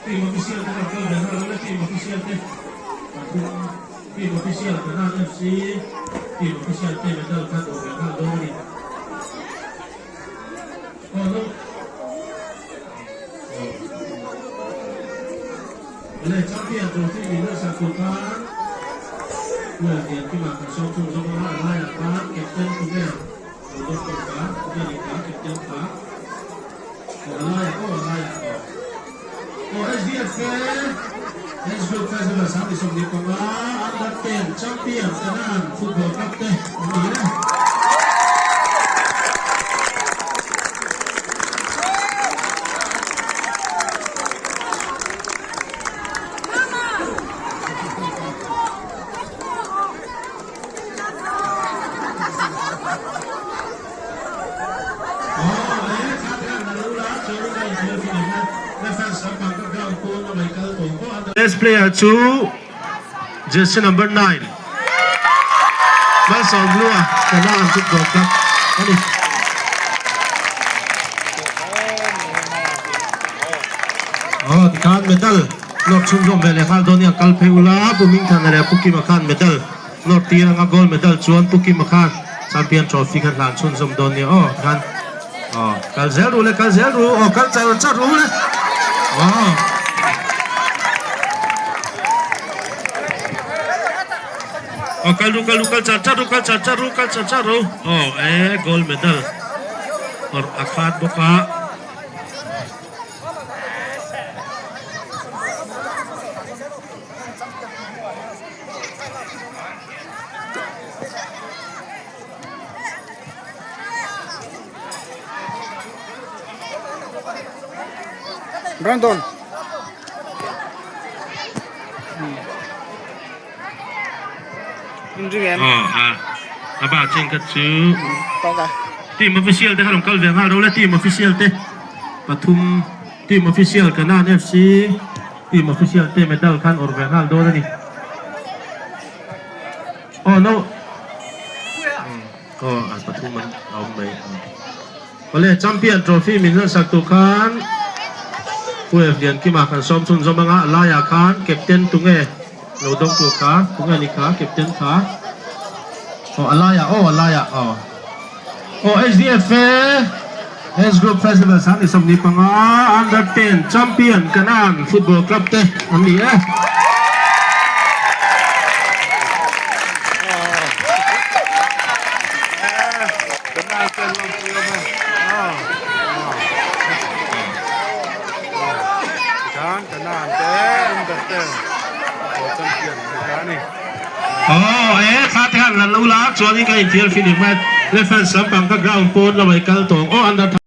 Team official te rawn kal ve nghal ula team official te pathum team official Kanan FC team official te medal kha duh ve nghal dawn a ni. Aw no. Aw. Awle champion trophy min la sak tur khan Puel Lian Kima kan sawm chhung zawng a, a laiah khan captain tunge lo dawng tur kha tunge ni kha captain kha. Aw a laiah aw a laiah aw. Aw SDF Men's Group Festival 35 Under 10 Champion Kanan Football Club te an ni e. Best player chu jersey number 9 Malsawmhlua Kanan football club a ni. Aw tikhan medal nawr chhunzawm ve leh nghal dawn nia kal phei ula Pu Hmingthana leh Pu Kima khan medal Nawr tir anga gold medal chuan Pu Kima khan champion trophy khan hlan chhunzawm dawn nia aw tikhan aw kal zel ru le kal zel ru aw kal char char ru le aw. Aw kal ru kal ru kal char char ru kal char char ru kal char char ru aw e gold medal awrh a khat bawk a. Brandon. Inring em? Aw a a ba chen kha chu Tawk a. Team official te kha rawn kal ve nghal ro le team official te pathum team official Kanan FC Team official te medal khan awrh ve nghal dawn a ni. Aw no. Aw a pathum an a awm mai. Awle champion trophy min hlan sak tur khan Pu F Liankima kan sawm chhun zawm anga a laiah khan captain tunge lo dawng tur kha tunge ni kha captain kha. Aw a laiah aw a laiah aw. Aw HDFA Age Group Festival 25 Under 10 Champion Kanan Football Club te an ni e. Aw e kha te khan la lo la chuanin ka inthiar filim a reference lampang ka ground pawn lamah i kal tawh ang aw under.